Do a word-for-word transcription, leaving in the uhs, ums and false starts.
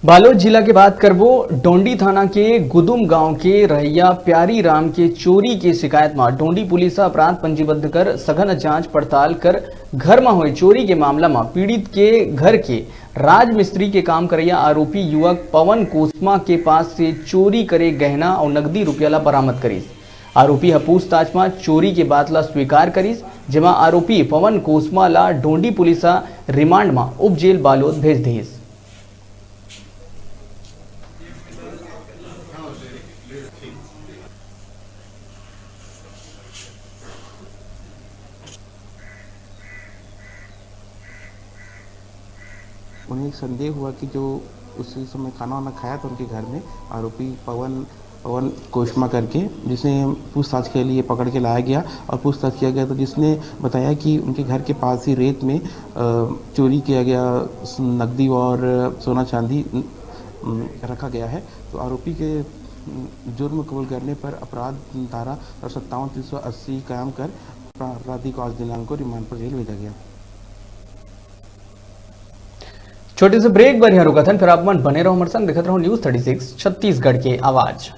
बालोद जिला के बात करबो। डोंडी थाना के गुदुम गांव के रहइया प्यारी राम के चोरी के शिकायत म डोंडी पुलिस ह अपराध पंजीबद्ध कर सघन जांच पड़ताल कर घर म होए चोरी के मामला म पीड़ित के घर के राजमिस्त्री के काम करइया आरोपी युवक पवन कोसमा के पास से चोरी करे गहना अउ नकदी रुपया ला बरामद करिस। आरोपी ह पूछताछ म चोरी के बात ला स्वीकार करिस, जेमा आरोपी पवन कोसमा ला डोंडी पुलिस ह रिमांड म उप जेल बालोद भेज दिस। उन्हें एक संदेह हुआ कि जो उसी समय खाना वाना खाया था उनके घर में आरोपी पवन पवन कोशमा करके, जिसे पूछताछ के लिए पकड़ के लाया गया और पूछताछ किया गया, तो जिसने बताया कि उनके घर के पास ही रेत में अ, चोरी किया गया नकदी और सोना चांदी रखा गया है। तो आरोपी के जुर्म कबूल करने पर अपराध धारा सत्तावन तीन सौ अस्सी कायम कर आपराधिक आज दिनांक को रिमांड पर जेल भेजा गया। छोटे से ब्रेक बर यहाँ रुकत हन, फिर आप मन बने रहो हमर संग, देखत रहो न्यूज़ थर्टी सिक्स छत्तीसगढ़ के आवाज।